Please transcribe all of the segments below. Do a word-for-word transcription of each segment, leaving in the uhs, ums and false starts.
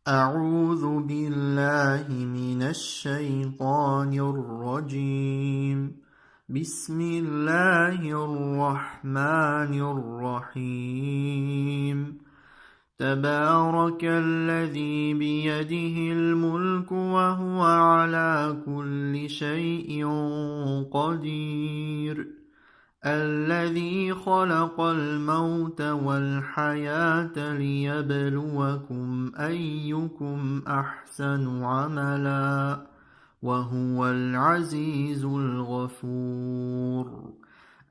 أعوذ بالله من الشيطان الرجيم. بسم الله الرحمن الرحيم. تبارك الذي بيده الملك وهو على كل شيء قدير. الذي خلق الموت والحياة ليبلوكم أيكم أحسن عملا وهو العزيز الغفور.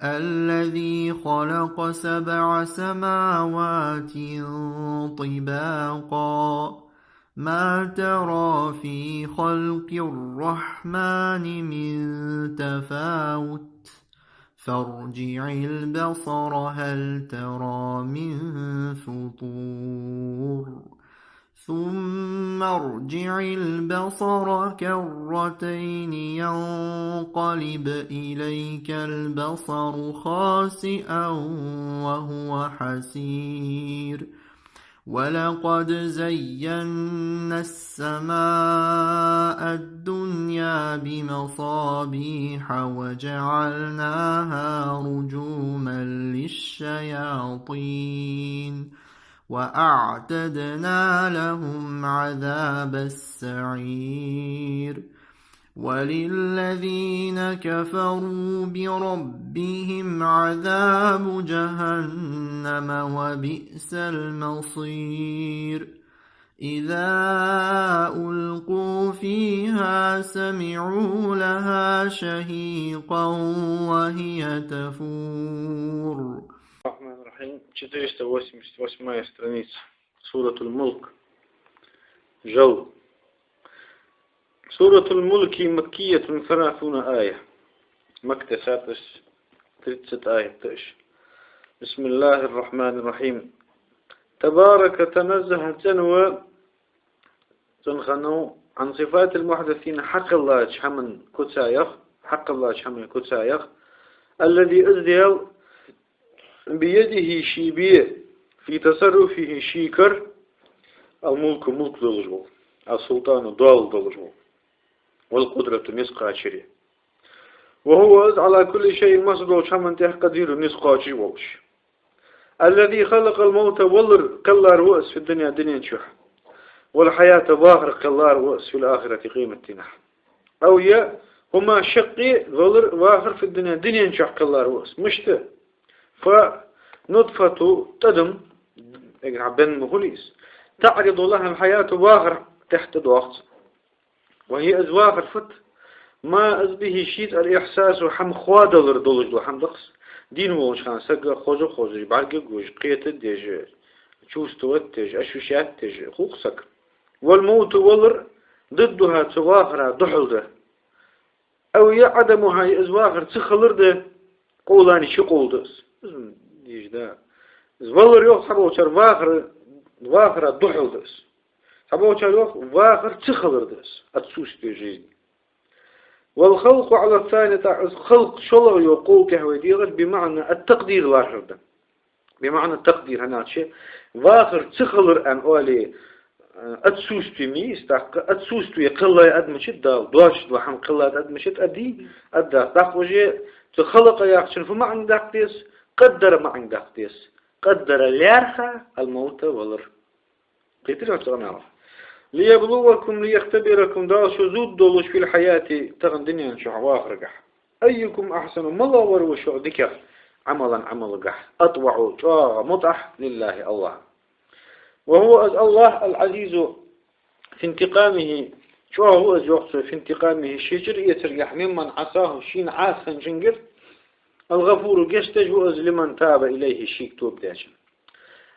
الذي خلق سبع سماوات طباقا ما ترى في خلق الرحمن من تفاوت فارجع البصر هل ترى من فطور. ثم ارجع البصر كرتين ينقلب إليك البصر خاسئا وهو حسير. ولقد زينا السماء الدنيا بمصابيح وجعلناها رجوما للشياطين وأعتدنا لهم عذاب السعير. وللذين كفروا بربهم عذاب جهنم وبئس المصير. إذا ألقوا فيها سمعوا لها شهيقا وهي تفور. الرحمن الرحيم. Четыреста восемьдесят восьмая страница. Суратуль Мулк. Жал. سورة الملك مكية ثلاثون آية. Макка тӀа саташ тридцать аят да уж. بسم الله الرحمن الرحيم. تبارك تنزه цӀена ва, цӀена хиннав, عن صفات المحدثين хьакхеллача хӀаман куцех, хьакхеллача хӀаман куцех. الذي из Даьла بيده ший бе, في تصرفه ший кара, الملك мулк долаш вола, السلطان доал долаш вола, والقدرة низ кхачаре. وهو из على كل شيء массадолча хӀаман тӀа قدير низ кхоачаш волаш. الذي خلق الموت валар кхеллар ва из في الدنيا дунен чу, والحياة вахар кхеллар ва из في الآخرة къематдийнахьа. أو е هما шаккхе валар вахар في الدنيا дунен чу кхеллар ва из. Мишта? فنطفة тӀадам, эггара хьалха бен ма хулий из, تعرض لها الحياة вахар тӀехьа тӀадоагӀац. وهي из вахар фуд? ما из به шийца الإحساس хӀама хоадалар долаш дола хӀама да из. Дийна волча хана саг хоза а хозаш, бӀарга а гуш, кхета а деш, чувствовать деш, ощущать деш хул-кх саг. والموت валар ضدها цу вахара духьал да. أو е عدمها е из вахар ца хилар да, къовлани ши къовл да из. Из дийша да. Из валар йоах цхьаболчар вахара, вахара духьал да из. Цхьаболчар йоах вахар ца хилар да из, отсутствие жизни. والخلق على الثاني тӀаккха из халкъ шоллагӀа йола къовл тӀехьа вай дегӀар بمعنى التقدير лархӀар да. بمعنى التقدير хӀана аьлча, вахар ца хилар аьнна оале, э, отсутствие ма йий из, тӀаккха отсутствие кхеллай адамашта Дала, доацаш дола хӀама кхеллад адамашта а дий, а дац. ТӀаккха уже цу خلق яхачун фу маӀан даккха деза, قدر маӀан даккха деза. قدر лаьрхӀа الموت валар. Кхетарий хьона цу къамаьлах? ليبلوكم ليختبركم Дала шо зувргдолаш في الحياة тахан дунен чу вахаргахьа. أيكم أحسن малагӀа вар ва шух дикагӀа عملا Ӏамалгахьа, أطوع чӀоагӀа мутӀахь لله АллахӀа. وهو из АллахӀ العزيز في انتقامه чӀоагӀа ва из йоах цо في انتقامه ший чӀир эцаргахьа ممن عصاه шийна Ӏаса хинначунгара, الغفور гешт деш ва из لمن تاب إليه шийга тоба даьчунна.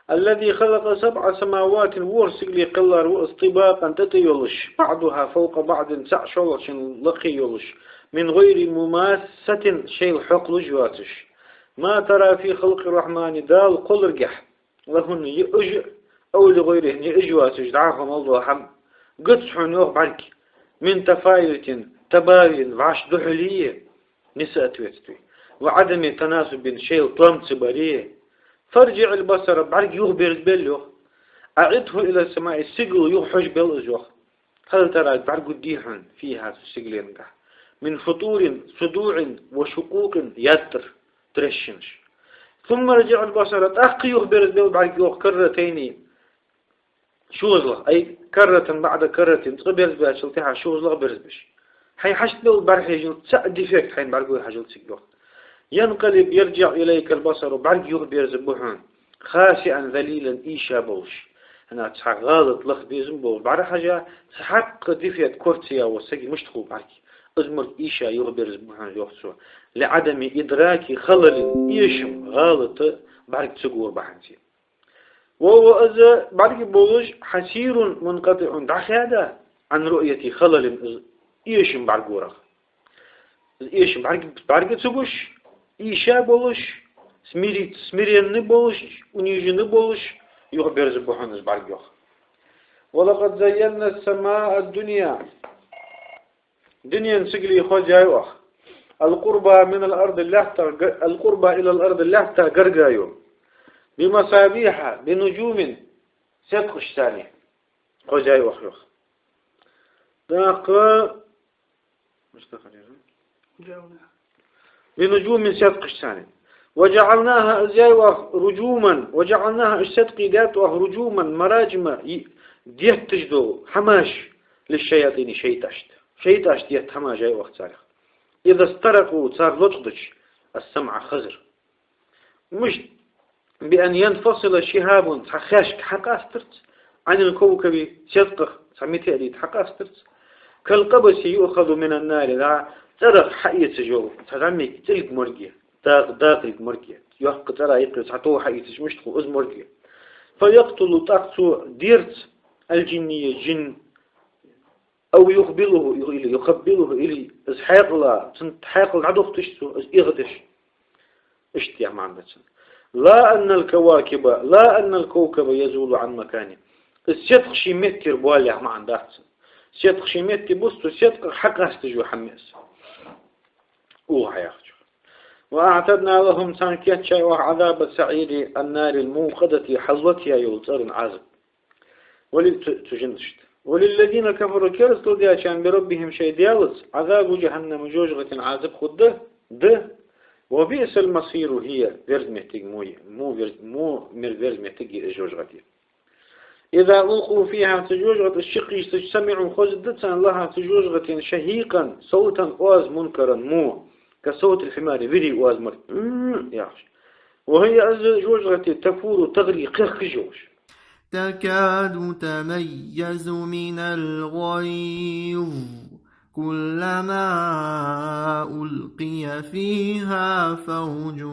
الذي خلق سبع سماوات ворхӀ сигале кхеллар ва из طباقا тӀа-тӀа йолаш, بعضها فوق بعض цаӀ шоллагӀчун лакхе йолаш, من غير مماسة шоайла хьокхалуш йоацаш. ما ترى في خلق الرحمن Дала кхолларгахьа, لهن е уж, أو لغيرهن е уж йоацаш дӀахо мел дола хӀама, гуц хьона йоах бӀарга, من تفاوت تباين вӀаши духьале, несоответствие, وعدم تناسب шоайла тоам ца баре. فارجع البصر бӀарг юхаберзабелла йоах. أعده إلى السماء, сигала юха хьожабе из, йоах. هل ترى, бӀаргагургдий хьона, فيها, цу сигаленга, من فطور, صدوع وشقوق, яттар, трещинаш. ثم ارجع البصر, тӀаккха юхаберзабе бӀарг, йоах, كرتين, шозлагӀа, أي كرة بعد كرة, цкъа берзабаьчул тӀехьагӀа шозлагӀа берзабеш. Хьайна хьашт мел бӀарахьежача, цхьа дефект хьайна бӀаргагой хьажал цига, йоах. ينقلب, يرجع إليك البصر, бӀарг юхаберзаргба хьона, خاسئا ذليلا, ийша болаш. ХӀана, цхьа гӀалат лаха безам бола бӀарахьежа, цхьаккха дефект кора ца яь вола саг мишта хул бӀарг. Из мо ийша юхаберзаргба хьона, йоах цо. لعدم إدراك خلل, эшам, гӀалат бӀарга ца гора бахьанца. وهو, из бӀарг болаш, حسير منقطع, дӀахаьда, عن رؤية خلل, из эшам бӀаргагорах. Из эшам бӀарг-, бӀарга ца гуш, ийша болаш, смири-, смиренный болаш, униженный болаш, юхаберзаргба хьона из бӀарг, йоах. ولقد زينا السماء الدنيا, дунен сигале хозъяьй оаха. القربى من الأرض, лаьттах га-, القربى إلى الأرض, лаьттах гарга йола. بمصابيح, بنجوم, седкъашца хозъяьй оаха, йоах. ТӀаккха, بنجوم, седкъашца. وجعلناها, из яьй оаха, رجوما, وجعلناها, уж седкъий даьд оаха, رجوما, مراجم, и-, детташ дола хӀамаш, للشياطين, шайтӀашта. ШайтӀашта детта хӀамаш яьй оаха царех. إذا استرقوا, цар лочкъадича, السمع, хазар. Мишта? بأن ينفصل شهاب, цхьа хаьшк хьакъастарца, عن الكوكب, седкъах цхьа метеорит хьакъастарца, كالقبس يؤخذ من النار, да, цӀерах хьаэцаш йола цхьа зӀамига цӀилг морг я, дакъа-, дакъилг морг я, йоккха цӀера юкъе цхьа тов хьаэцаш мишта хул, из морг я. فيقتل, тӀаккха цо дерца, الجني, жин, أو يخبله, или يخبله, или из хьаькъал, цун хьаькъал дӀадохийташ цо, из эгӀадеш. Иштта яха маӀан да цун. لا أن الكواكب، لا أن الكوكب يزول عن مكانه. Из седкъа ший меттера боал яха маӀан дац цун. Седкъа ший метте бус, цу седкъах хьакъасташ йола хӀама я из. Укх хьаяхачох. وأعتدنا لهم, царна кийчъяьй оаха, عذاب السعير، النار الموقدة, хьаллоаттаяь йола цӀеран Ӏазап. Вали-, цу, цу жинашта. وللذين كفروا, керастал даьчарна, بربهم, шоай Даьлаца, عذاب جهنم, жожагӀатен Ӏазап хургда, да. وبئس المصير هي, верза моттиг мо я, мо верз-, мо мер верза моттиг я из жожагӀате. إذا ألقوا فيها, цу жожагӀате уж чукхийсача, سمعوا, хозаргда царна, لها, цу жожагӀатен, شهيقا, савта оаз, منكرا, мо, كصوت الحمار, вири оаз мара, м-м-м яхаш. وهي, из жожагӀате, تفور, تغلي, кхехкаш йолаш. تكاد تميز من الغيظ كلما ألقي فيها فوج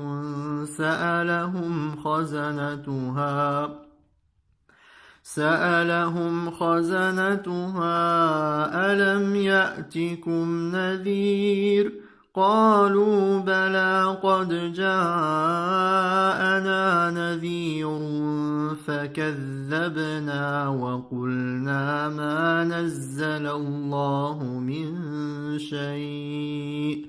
سألهم خزنتها، سألهم خزنتها ألم يأتكم نذير؟ قالوا بلى قد جاءنا نذير فكذبنا وقلنا ما نزل الله من شيء،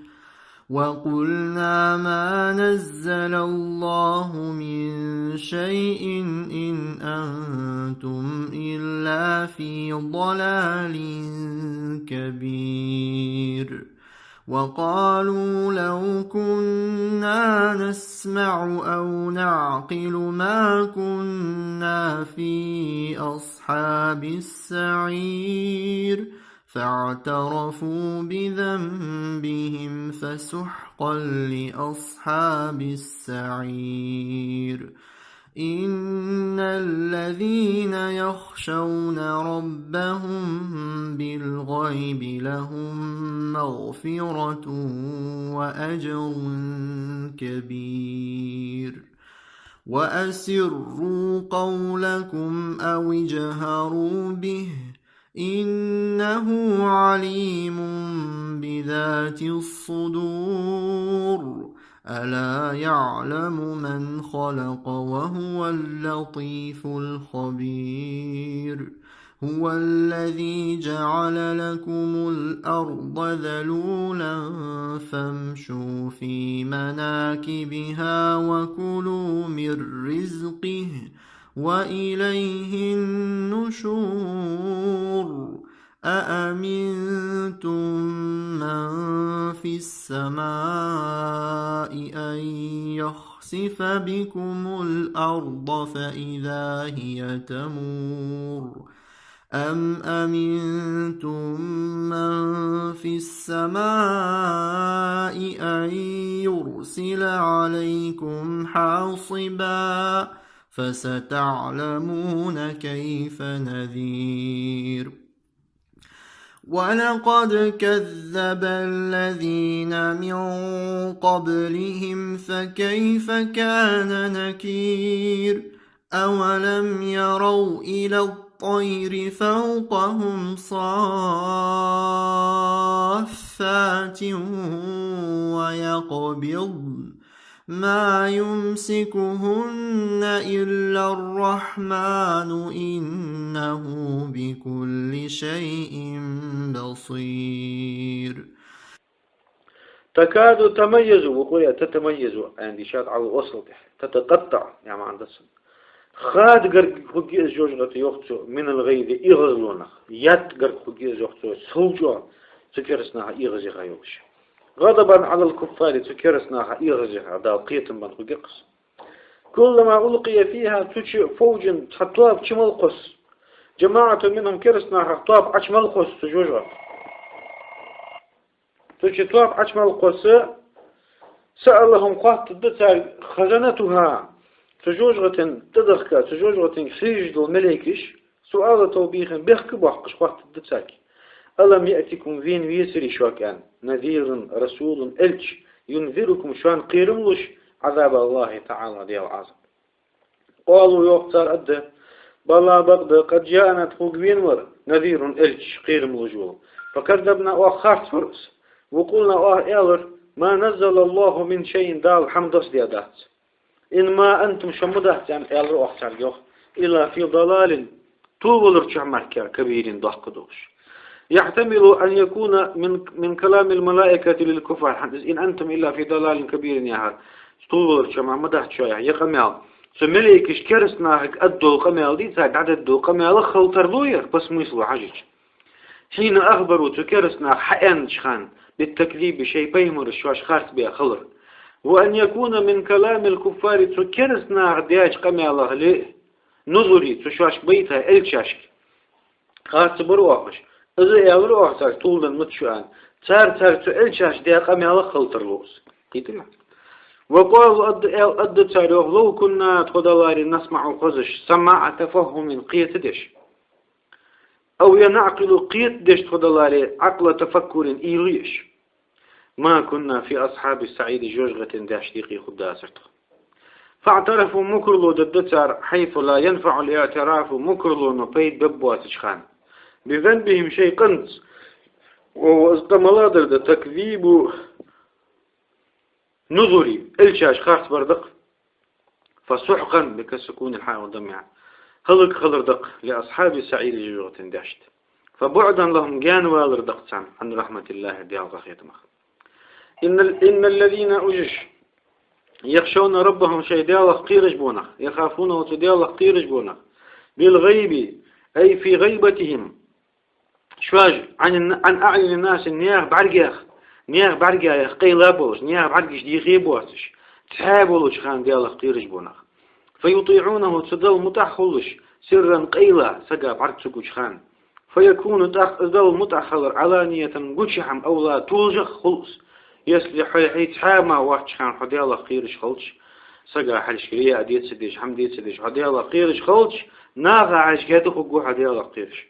وقلنا ما نزل الله من شيء إن أنتم إلا في ضلال كبير. وقالوا لو كنا نسمع أو نعقل ما كنا في أصحاب السعير. فاعترفوا بذنبهم فسحقا لأصحاب السعير. إن الذين يخشون ربهم بالغيب لهم مغفرة وأجر كبير. وأسروا قولكم أو اجهروا به إنه عليم بذات الصدور. ألا يعلم من خلق وهو اللطيف الخبير. هو الذي جعل لكم الأرض ذلولا فامشوا في مناكبها وكلوا من رزقه وإليه النشور. أأمنتم من في السماء أن يخسف بكم الأرض فإذا هي تمور. أم أمنتم من في السماء أن يرسل عليكم حاصبا فستعلمون كيف نذير. ولقد كذب الذين من قبلهم فكيف كان نكير. أولم يروا إلى الطير فوقهم صافات ويقبضن ما يمسكهن إلا الرحمن إنه بكل شيء بصير. تكاد تميز, وقرئ تتميز, يعني ديشاد على الوصل, تتقطع, يعني معنى دسم. Хада гарга хургья из, жожагӀата, йоах цо, من الغيظ, эгӀазлонах. Етта гарга хургья из, йоах цо, сел чӀоагӀа цу кераста наха эгӀазъяха йолаш. غضبا على الكفار, цу кераста наха эгӀазъяха, Дала кхетам бенна хургья-кх из. كلما ألقي فيها, цу чу فوج, цхьа тоаба чу мел кхосс, جماعة منهم, кераста нахах тоаба Ӏочу мел кхосс цу жожагӀата. Цу чу тоаба Ӏочу мел кхосс, سألهم, хоаттаргда царга, خزنتها, цу жожагӀатен тӀадахка, цу жожагӀатен хьежаш дола малейкаш, سؤال توبيخ, бехк боаккхаш хоаттаргда царга. ألم يأتكم, вена вецарий шуга, аьнна, نذير, رسول, элча, ينذركم, шоана кхерам луш, عذاب الله تعالى, Даьла Ӏазап. قالوا, йоах цар, аргда: بلى, бакъда, قد جاءنا, тхога вена вар, نذير, элча, кхерам луш вола. فكذبنا, оаха харцвир из. وقلنا, оаха аьлар: ما نزل الله من شيء, Дала хӀама доссадаь дац. إن ما أنتم, шо ма дац, аьнна, аьлар оаха царга, йоах, إلا في ضلال, тувлавалар чу мара, كبير, доккха долаш. يحتمل أن يكون من، من كلام الملائكة للكفار, хӀана аьлча إن أنتم إلا في ضلال كبير яхар, тувлавалар чу мара ма дац шо, яхаш, ер къамаьл цу малейкаша кераста нахага аргдола къамаьл дийцар, дӀадаргдола къамаьл хила тарлу ер, по смыслу хьажача. حين أخبروا, цу кераста наха хьааьннача хана, بالتكذيب, шоай пайхамараш шоаш харцбаь хилар. وأن يكون من كلام الكفار, цу кераста наха даьча къамаьлах, للنذر, цу шоашка байтача элчашка. Харцбир оаха уж. Из аьлар оаха царга, тувладенна ма да шо, аьнна. Цар, цар цу элчаша даь къамаьлах хила тарлу из. Кхийтарий? وقالوا, аргда, аьл-, аргда цар, йоах, لو كنا, тхо даларе, نسمع, хозаш, سماع تفهم, кхетадеш. أو نعقل, кхетадеш тхо даларе, عقل تفكر, уйла еш. ما كنا في أصحاب السعير, жожагӀатен даьшта юкъе хургдацар тхо. فاعترفوا, мукӀарло дергда цар, حيث لا ينفع الاعتراف, мукӀарло пайда бергбоацача хана. بذنبهم, шоай къинца. وهو, из къа малагӀа дар да, تكذيب النذر, элчаш харцбар да-кх. فسحقا, بسكون الحاء وضمها, хӀалак хилар да-кх, لأصحاب السعير, жожагӀатен даьшта. فبعدا لهم, гаьнавалар да-кх царна, عن رحمة الله, Даьла къахетамах. إن ال-، إن الذين, уж уж, يخشون ربهم, шоай Даьлах кхераш бола нах, يخافونه, цу Даьлах кхераш бола нах, بالغيب, أي في غيبتهم, шоаш, عن، عن أعين الناس, наьха бӀаргех, наьха бӀаргех къайла болаш, наьха бӀаргаш дийхе боацаш, цхьаь болча хана Даьлах кхераш бола нах. فيطيعونه, цу Далла мутӀахьа хулаш, سرا, къайла, сага бӀарг ца гуча хана. فيكون, тӀаккха из Далла мутӀахьа хилар, علانية, гучахьа-м, أولى, толашагӀа хул из. Если хьо, хьо цхьаь мара воацача хана хьо Даьлах кхераш хилча, сага хьалхашка рияъ де ца деш, хӀама де ца деш, хьо Даьлах кхераш хилча, наха хьалхашка хӀаьта хургва хьо Даьлах кхераш.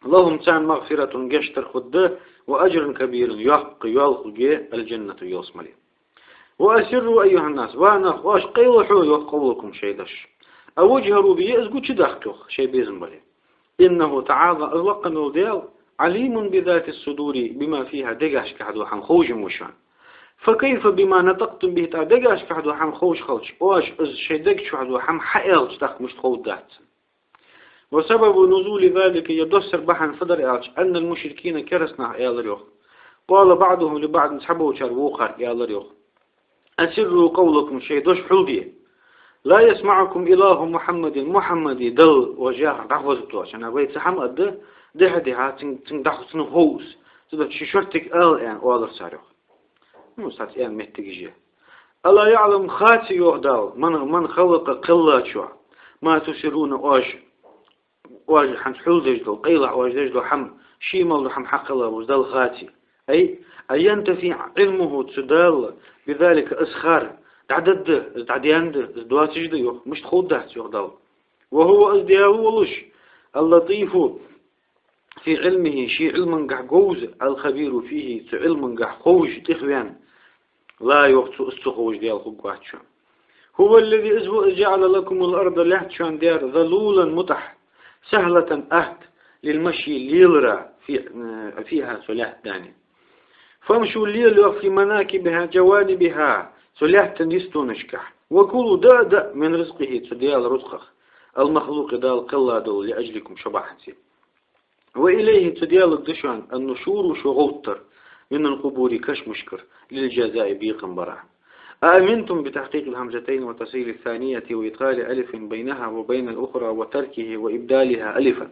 لهم, царна, مغفرة, гешт дар хургда, وأجر كبير, йоккха йоал хургья, الجنة, ялсмале. وأسروا أيها الناس, ва нах, оаш къайла хьо, йоах, قولكم, шоай дош. أو اجهروا به, е из гучадаккха, йоах, шоай безам бале. إنه تعالى, из лакха вола Даьла, عليم بذات الصدور بما فيها, дегашка хьадола хӀама ховш ва шоана. فكيف بما نطقتم به, тӀаккха дегашка хьадола хӀама ховш хилча, оаш из шоай дега чу хьадола хӀама хьааьлча, тӀаккха мишта ховргдац цунна. وسبب نزول ذلك, ер доссара бахьан фу дар аьлча, أن المشركين, кераста наха аьлар, йоах. قال بعضهم لبعض, цхьаболчар вокхарга аьлар, йоах: أسروا قولكم, шоай дош хьулде. لا يسمعكم إله محمد, Мухьаммада Далла оаш яхар дӀахозаргдоацаш, вай цхьа хӀама аргда, дехьа-дехьа цунга, цунга дӀахо-, цунна хов из. Цудухьа шоай шортига ала аьнна оалар цар, йоах. Ну, цхьацца аьнна моттигаш я. ألا يعلم, хаций, йоах Дала, من, من خلق, кхеллачоа, ما تسرون, оаш, оаш хӀанз хьулдеш дола, къайлагӀа оаш деш дола хӀама, ший мел дола хӀама хьакхелла волча Далла хаций. أي أينتفي علمه, цу Дала, بذلك, из хар дӀададда, из дӀадаьннада, из доацаш да, йоах, мишта ховргдац, йоах Дала. وهو, из Даьла волаш, اللطيف في علمه, ший Ӏилмангахь говза, الخبير فيه, цу Ӏилмангахь ховш, тӀехваьнна. لا, йоах цо, из ца ховш Даьла хургвац шоана. هو الذي, из ва из, جعل لكم الأرض, лаьтта шоана даьр, ذلولا, мутӀахь, سهلة, атта, للمشي, лелара, في, э, فيها, цу лаьттан. فامشوا, лела, йоах, في مناكبها, جوانبها, цу лаьттан йистонашкахь. وكلوا, даа, даа, من رزقه, цу Даьла рузкъах, المخلوق, Дала кхелла дола, لأجلكم, шо бахьанца. وإليه, цу Даьлага да шоана, النشور, шо гӀовттар, من القبور, кашамашкара, للجزاء, бекхам бара. أأمنتم بتحقيق الهمزتين وتسهيل الثانية وإدخال ألف بينها وبين الأخرى وتركه وإبدالها ألفا.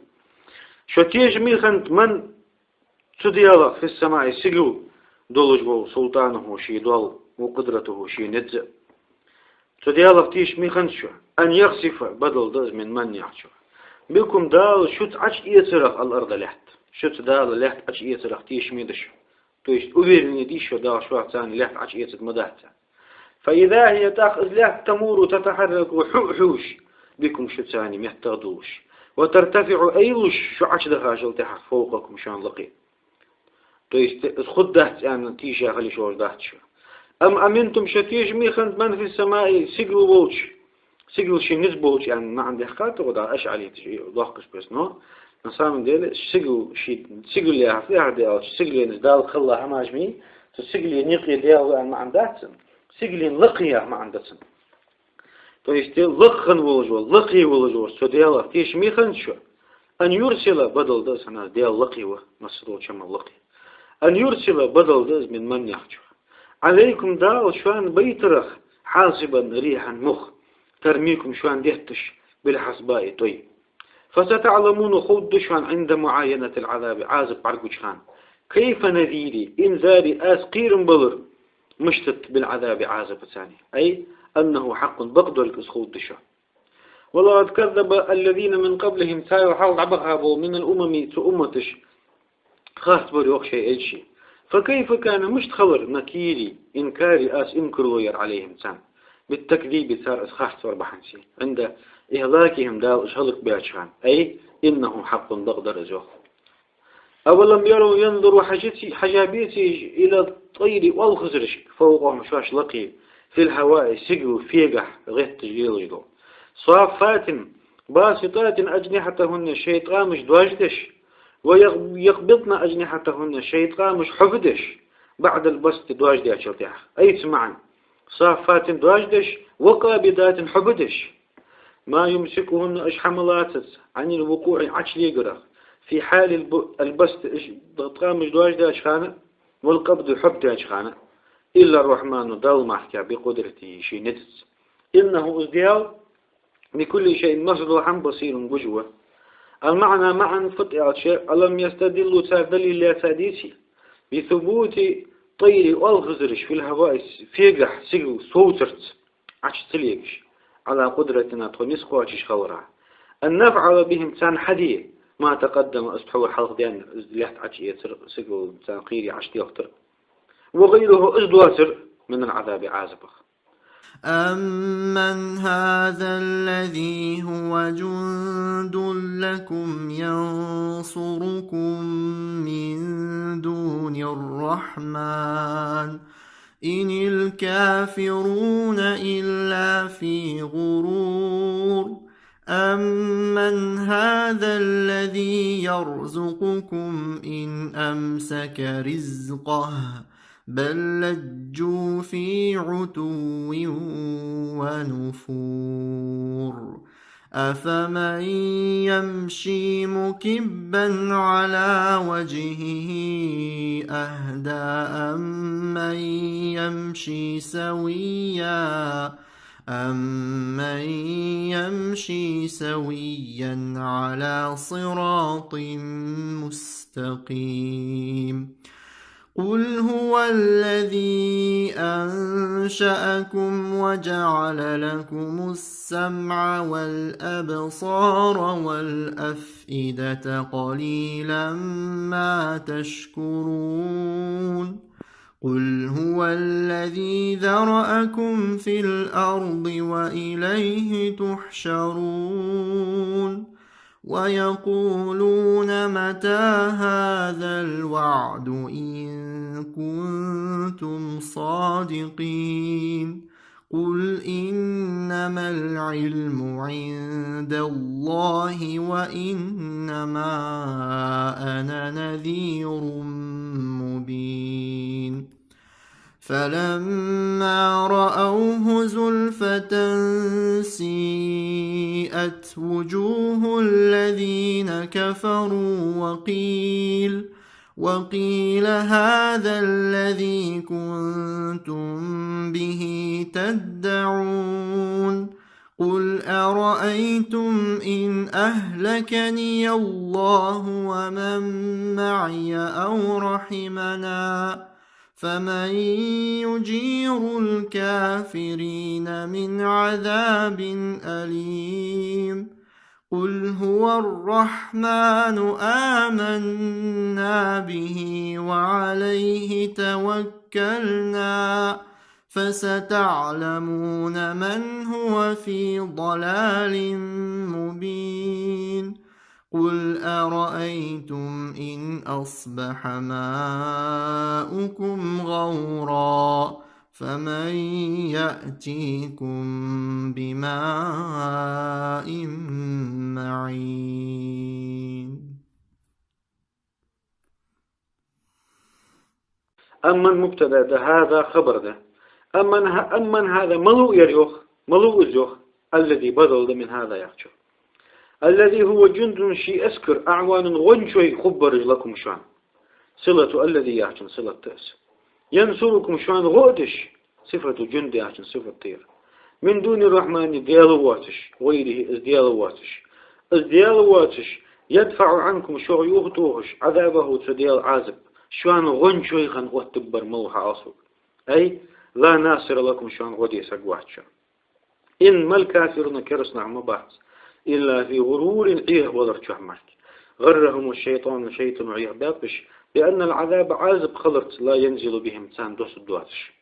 Шо тешаме хиннад, من, цу Даьлах, في السماء, сигала долаш вола, سلطانه, ший доал, وقدرته, ший низ. Цу Даьлах тешаме хиннад шо. أن يخسف, бадал да из من من яхачох. بكم, Дала шуца Ӏочуэцарах, الأرض, лаьтта. Шуца Дала лаьтта Ӏочуэцарах тешаме да шо. То есть уверенный дий шо, Дала шуца лаьтта Ӏочуэцарг ма дац. فإذا هي, тӀаккха из лаьтта, تمور, تتحرك, хьу а хьувш, بكم, шуца меттах а дувлаш. وترتفع, айлуш, шу Ӏочудахачул тӀехьагӀа, فوقكم, шоана лакхе. То есть, из хургдац аьнна тийша хила йиш йолаш дац шо. أم أمنتم, шо тешаме хиннад, من في السماء, сигала волча, сигала ший низ болча аьнна маӀан даьккхад тхо, да, ашӀариташа доккхача беса, но на самом деле сигала ший, сигала яхар тӀехьа де аьлча, сигале низ Дала кхелла хӀамаш ма йий, цу сигален юкъе Даьла ва аьнна маӀан дац цун, сигален лакхе яха маӀан да цун. То есть лакха волаш вола, лакхе волаш вола цу Даьлах тешаме хиннад шо. أن يرسل, бадал да из, хӀана аьлча Даьла лакхе ва, массадолча хӀамал лакхе. أن يرسل, бадал да из من من яхачох. عليكم, Дала шоана байтарах, حاصبا, ريحا, мух, ترميكم, шоана детташ, بالحصباء, тӀой. فستعلمون, ховргда шоана, عند معاينة العذاب, Ӏазап бӀаргагуча хана, كيف نذيري, إنذاري, аз кхерам балар, мишта да, بالعذاب, Ӏазапаца. أي أنه حق, бакъдолга из ховргда шо. ولقد كذب الذين من قبلهم, царел хьалха дӀабаха бола, من الأمم, цу умматаша, харцбир, йоах, шоай элчий. فكيف كان, мишта хилар, نكيري, إنكاري, аз инкарло яр, عليهم, царна, بالتكذيب, цар из харцбар бахьанца, عند إهلاكهم, Дала уж хӀалакбаьча хана. أي إنه حق, бакъдар из, йоах. أولم يروا, ينظروا, хьажаций, хьажабеций уж, إلى الطير, оалхазарашка, فوقهم, шоашта лакхе, في الهواء, сигала фегахь гӀетташ лелаш дола. صافات, باسطات أجنحتهن, шоай ткъамаш доажадеш, ويق-, يقبضن أجنحتهن, шоай ткъамаш хьоабадеш, بعد البسط, доажадаьчул тӀехьагӀа. Айца маӀан: صافات, доажадеш, وقابضات, хьоабадеш. ما يمسكهن, уж хӀама лацац, عن الوقوع, Ӏочулегарах, في حال الب-, البسط, уж ткъамаш доажадаьча хана, والقبض, хьоабадаьча хана, إلا الرحمن, Далла мара, بقدرته, ший низаца. إنه, из Даьла, بكل شيء, массадолча хӀаман, بصير, гуш ва. المعنى, маӀан фуд аьлча: ألم يستدلوا, цар далил лаьца деций, بثبوت الطير, оалхазараш, في الهواء, фегахь, сигала совцарца, Ӏочу ца легаш, على قدرتنا, тхо низ кхоачаш хиларах, أن نفعل بهم, царна хьаде, ما تقدم, из тхьовра хьалха даьннар, из лаьтта Ӏочуэцар, сигала царна кхерий Ӏочуделхийтар, وغيره, из доацар, من العذاب, Ӏазапах. أمن هذا الذي هو جند لكم ينصركم من دون الرحمن إن الكافرون إلا في غرور. أمن هذا الذي يرزقكم إن أمسك رزقه بل لجوا في عتو ونفور. أفمن يمشي مكبا على وجهه أهدى أمن يمشي سويا أمن يمشي سويا على صراط مستقيم. قل هو الذي أنشأكم وجعل لكم السمع والأبصار والأفئدة، قليلا ما تشكرون. قل هو الذي ذرأكم في الأرض وإليه تحشرون. ويقولون متى هذا الوعد إن كنتم صادقين. قل إنما العلم عند الله وإنما أنا نذير مبين. فلما رأوه زلفة سيئت وجوه الذين كفروا وقيل، وقيل هذا الذي كنتم به تدعون. قل أرأيتم إن أهلكني الله ومن معي أو رحمنا فمن يجير الكافرين من عذاب أليم. قل هو الرحمن آمنا به وعليه توكلنا فستعلمون من هو في ضلال مبين. قل أرأيتم إن أصبح ماؤكم غورا فمن يأتيكم بماء معين. أمن مبتدأ да, هذا خبر да. أمن ه-، أمن هذا малув ер йоах, малув из йоах, الذي بدل да من هذا яхачох. الذي هو جند ший эскар, أعوان гӀончой хургбараш لكم шоана. صلة الذي яхачун صلة да из. ينصركم шоана гӀо а деш, صفة جند яхачун صفة да ер. من دون الرحمن Даьла воацаш, غيره из Даьла воацаш. Из Даьла воацаш, يدفع عنكم шох юхатохаш, عذابه цу Даьла Ӏазап, шоана гӀончой хинна оттаргбар малув хьаалсаг. أي لا ناصر لكم шоана гӀо де саг вац шоана. إن ما الكافرون кераста нах ма бац, إلا في غرور Ӏехавалар чу мара. غرهم الشيطان шайтано Ӏехабаьб уж, بأن العذاب Ӏазап хиларца لا ينزل بهم царна доссаргдоацаш.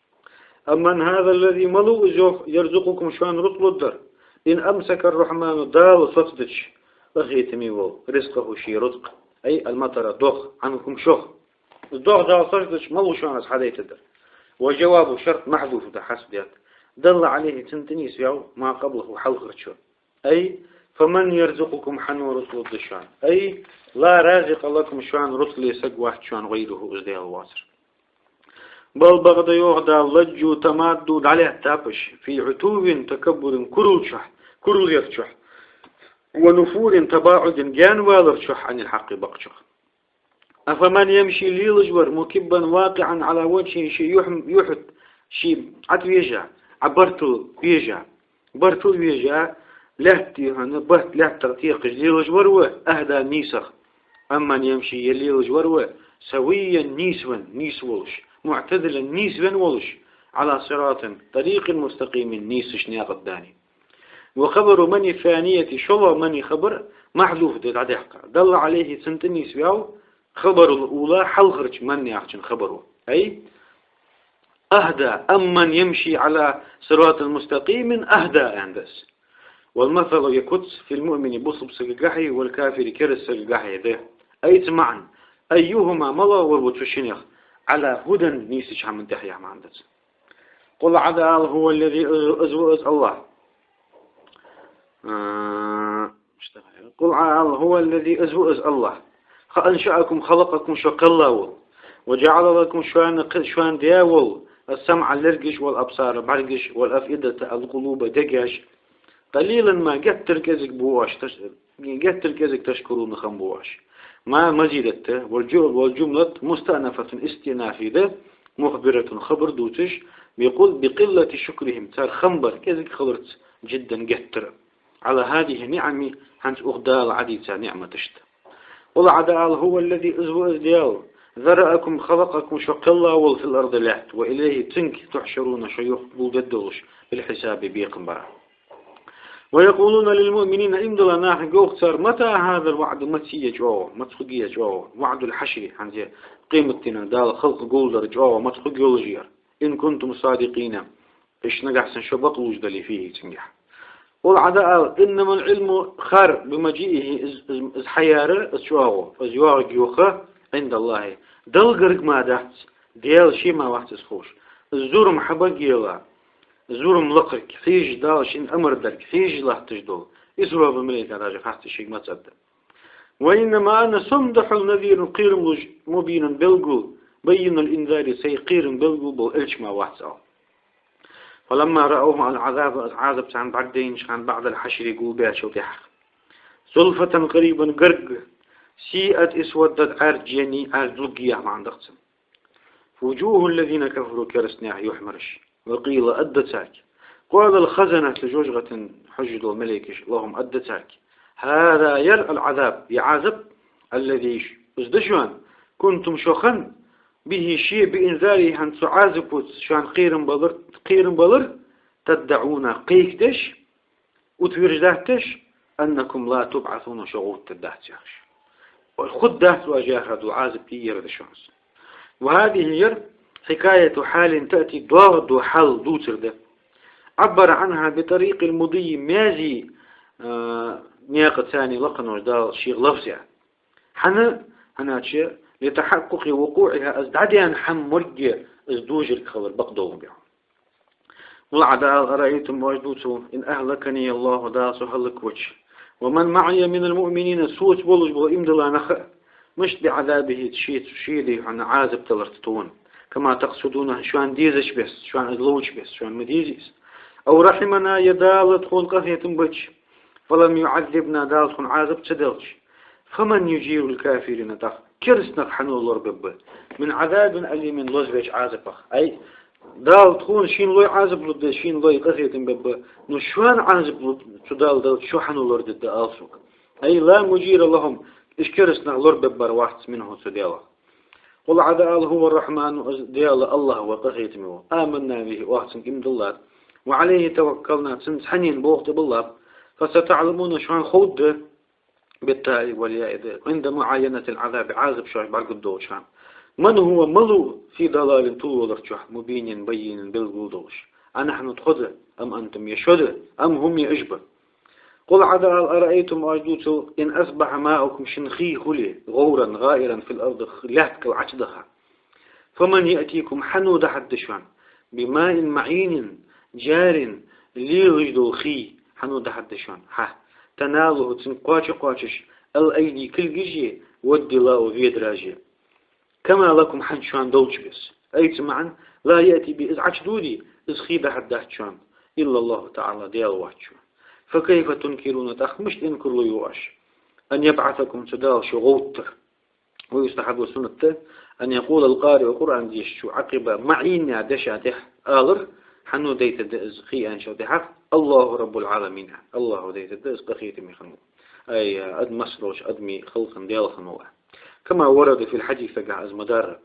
أمن هذا الذي малув из йоах, يرزقكم шоана рузкъ лургдар, إن أمسك الرحمن Дала соцадича, أخيتمي вола, رزقه ший рузкъ, أي المطر догӀа, عنكم шох. Из догӀа Дала соцадича, малув шоана из хьадайтаргдар. وجواب شرط محذوف да, حذف даьд. دل عليه цунна тӀа нийсваьв ما قبله хьалхарчо. أي فمن يرزقكم хьан ва рузкъ лургда шоана. أي لا رازق لكم шоана рузкъ ле саг вац шоана غيره из Даьла воацар. بل бакъда йоах Дала لجوا تمادوا дӀалаьттаб уж في عتو تكبر курал чу, курал яр чу, ونفور تباعد гаьнавалар чу عن الحق бакъдолчох. أفمن يمشي лелаш вар مكبا واقعا على وجهه ший юхь-, юхь тӀа, ший ӀотӀавежа, Ӏобартал вежа, бартал вежа, лаьтта юхьана, барт лаьттах текхаш лелаш вар ва, أهدى нийсагӀа, أمن يمشي е лелаш вар ва, سويا нийсвенна, нийса волаш, معتدلا нийсвенна волаш, على صراط طريق مستقيم нийсача наькъа тӀа. وخبر من الثانية шоллагӀа من хабар محذوف да, дӀадаьккха. دل عليه цунна тӀа нийсваьв خبر الأولى хьалхарча من яхачун хабаро. أي أهدى أمن يمشي على صراط مستقيم أهدى аьнна да из. والمثل е куц في المؤمن бусалба сагагахьеи والكافر кераста сагагахьеи да. أي цун маӀан, أيهما малагӀа вар ва цу шиннех على هدى нийсача хӀаман тӀа яха маӀан да цун. قل Ӏа ала هو الذي из ва из АллахӀ. А, قل Ӏа ала هو الذي из ва из АллахӀ. أنشأكم خلقكم шо кхелла вола. وجعل لكم шоана кхи-, шоана даь вола السمع лергаш والأبصار бӀаргаш والأفئدة القلوب дегаш. قليلا ما геттара кӀезига ба оаш таш-, геттара кӀезига تشكرون хам ба оаш. ما مزيدة والج-, والجملة مستأنفة استئناف да, مخبرة хабар дувцаш, بقل-، بقلة شكرهم, цар хам бар кӀезига хиларца جدًا геттара, على هذه النعم, хӀанз укх Дала Ӏадийца ниӀматашта. قل, Ӏа дӀаала, هو الذي, из ва из Даьла, ذرأكم, خلقكم, шо кхелла вола, في الأرض, лаьтта, وإليه, цунга, تحشرون, шо юхагулдергдолаш, بالحساب, бекхам бара. ويقولون للمؤمنين, иман дилла нахага йоах цар, متى هذا الوعد, маца я чӀоагӀо, маца хургья чӀоагӀо, وعد الحشر, хӀанз къематдийнахьа Дала халкъ гулдар чӀоагӀо маца хургйолаш я ер, إن كنتم صادقين, иштта нагахьа санна шо бакълувш дале, فيه, цунгахьа. قل, Ӏа дӀаала, إنما العلم, хар, بمجيئه, из, из, из хьаяра, из чӀоагӀо, из йоагӀаргья йоах, عند الله, Далла гарга мара дац, Даьла ше мара вац из ховш. Из зурам хьабаргьяла, зурам лакхарг, хьежаш, Дала шийна амар дарг хьежаш латташ дола, Исрафил малейка даже хац шийга маца аргда. وإنما أنا, со-м да хьона, نذير, кхерам луш, مبين, белггала, بين الإنذار, сай кхерам белггала бола элча мара вац, аьнна. فلما رأوا العذاب, из Ӏазап царна бӀаргадайнача хана, بعد الحشر, гулбаьчул тӀехьагӀа, زلفة, قريبًا, гарга, سيئت, اسودت, Ӏаьржа еннай, Ӏаьржа лургья яха маӀан да цун. وجوه الذين كفروا, кераста наьха юхьмараш. وقيل, аргда царга, قال الخزنة, жожагӀатен хьожаш дола малейкаш, لهم, аргда царга: هذا, ер, العذاب, ер Ӏазап, الذي, из да шоана, كنتم, шо хинна, به, ше, بإنذاره, хӀанз цу Ӏазапаца шоана кхерам балар, кхерам балар, تدعون, кхайкадеш, утверждать деш, أنكم لا تبعثون, шо гӀовттаргдац яхаш. Хургдац оаш яхар дола Ӏазап, ер да шоана из. وهذه, ер, حكاية حال تأتي, доагӀаш дола хьал дувцар да. عبر عنها بطريق المضي, маьзий, а, наькъаца лакхавеш Дала шийх лафза. ХӀана, хӀана аьлча, لتحقق وقوعها, из дӀадаьнна хӀама моргге из дожарг хилар бакъдолаш ба. قل, Ӏа дӀаала, أرأيتم, оаш дувцал, إن أهلكني الله, Дала со хӀалаквича, ومن معي من المؤمنين, соца болаш бола иман дилла нах а, мишта, بعذابه, шийца, ший дий хьона Ӏазап даларца тхона, كما تقصدون, шоана дезача бесса, шоана из ловча бесса, шоана ма дезий из. أو رحمنا, е Дала тхона къахетам бича, فلم يعذبنا, Дала тхона Ӏазап ца делча, فمن يجير الكافرين, тӀаккха кераста нах хьан ва лорабергба, من عذاب أليم, лозавеча Ӏазапах. Ай, Дала тхона шийна лой Ӏазап лургда, шийна лой къахетам бергба, но шоана Ӏазап лу-, цу Дала делча, шо хьан ва лорадергда, ала сога. Ай, لا مجير لهم, уж кераста нах лорабергбар вац, منه, цу Даьлах. قل, Ӏа дӀаала, هو الرحمن, из Даьла АллахӀ ва, къахетаме ва, آمنا به, оаха цунга иман диллад, وعليه توكلنا, цунца хьанна болх тӀабиллаб, فستعلمون, шоана ховргда, بالتاء والياء да, عند معاينة العذاب, Ӏазап шоашта бӀаргадоалача хана, من هو, малув, في ضلال, тилвалара чу, مبين, بين, белггала долаш. أنحن, тхо да, أم أنتم, е шо да, أم هم, е уж ба. قل, Ӏа дӀаала, أرأيتم, оаш дувцал, إن أصبح ماؤكم, шун хий хуле, غورا, غائرا في الأرض, лаьтта кӀал Ӏочудаха, فمن يأتيكم, хьан ва дахьаргда шоана, بماء معين جار, лелаш дола хий, хьан ва дахьаргда шоана, хьа, تناله, цунга кхоачаш-кхоачаш, الأيدي, кулгаши, والدلاء, ведараши. كما لكم, хӀанз шоана долча бесса. Ай, цун маӀан, لا يأتي به, из Ӏочудоде, из хий дахьаргдац шоана, إلا الله تعالى, Даьла воацачо. فكيف تنكرون, тӀаккха мишта инкарло йо оаш, أن يبعثكم, цу Дала шо гӀовттар. ويستحب, суннат да, أن يقول القارئ, Къуръан дешачо, عقب معين, яха деша тӀехьа алар, хьан ва дайтаргда из хий аьнначул тӀехьагӀа, الله رب العالمين, АллахӀа дайтаргда из, къахетаме хинна вола, ай, адам, массадолча адамий халкъа Даьла хинна вола. كما ورد في الحديث, сагах из ма дарра.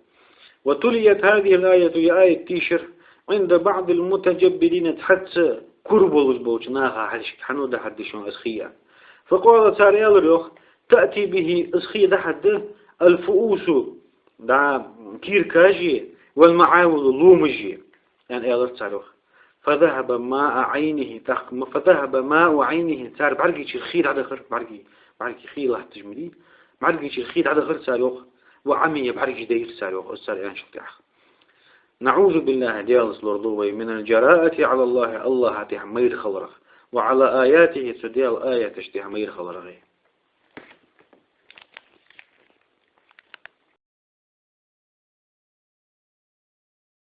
وتليت هذه الآية, ер аят тийшар, عند بعض المتجبرين, цхьацца кура болаш болча наха хьалхашка, хьан ва дахьаргда шоана из хий, аьнна. فقالوا, цар аьлар йоах: تأتي به, из хий дахьаргда, الفؤوس, дӀа, киркаши, والمعاول, ломаши, аьнна, аьлар цар йоах. فذهب ماء عينه, тӀаккха, فذهب ماء عينه, цар бӀаргийчара хий дӀадахар, бӀаргий, бӀаргий хий латташ ма дий, бӀаргийчара хий дӀадахар цар йоах, وعمي, бӀаргаш дайра цар йоах, из цар аьнначул тӀехьагӀа. نعوذ بالله, Даьлаца лорадолда вай, من الجراءة على الله, АллахӀа тӀехьа майра хиларах, وعلى آياته, цу Даьла аяташта тӀехьа майра хиларах.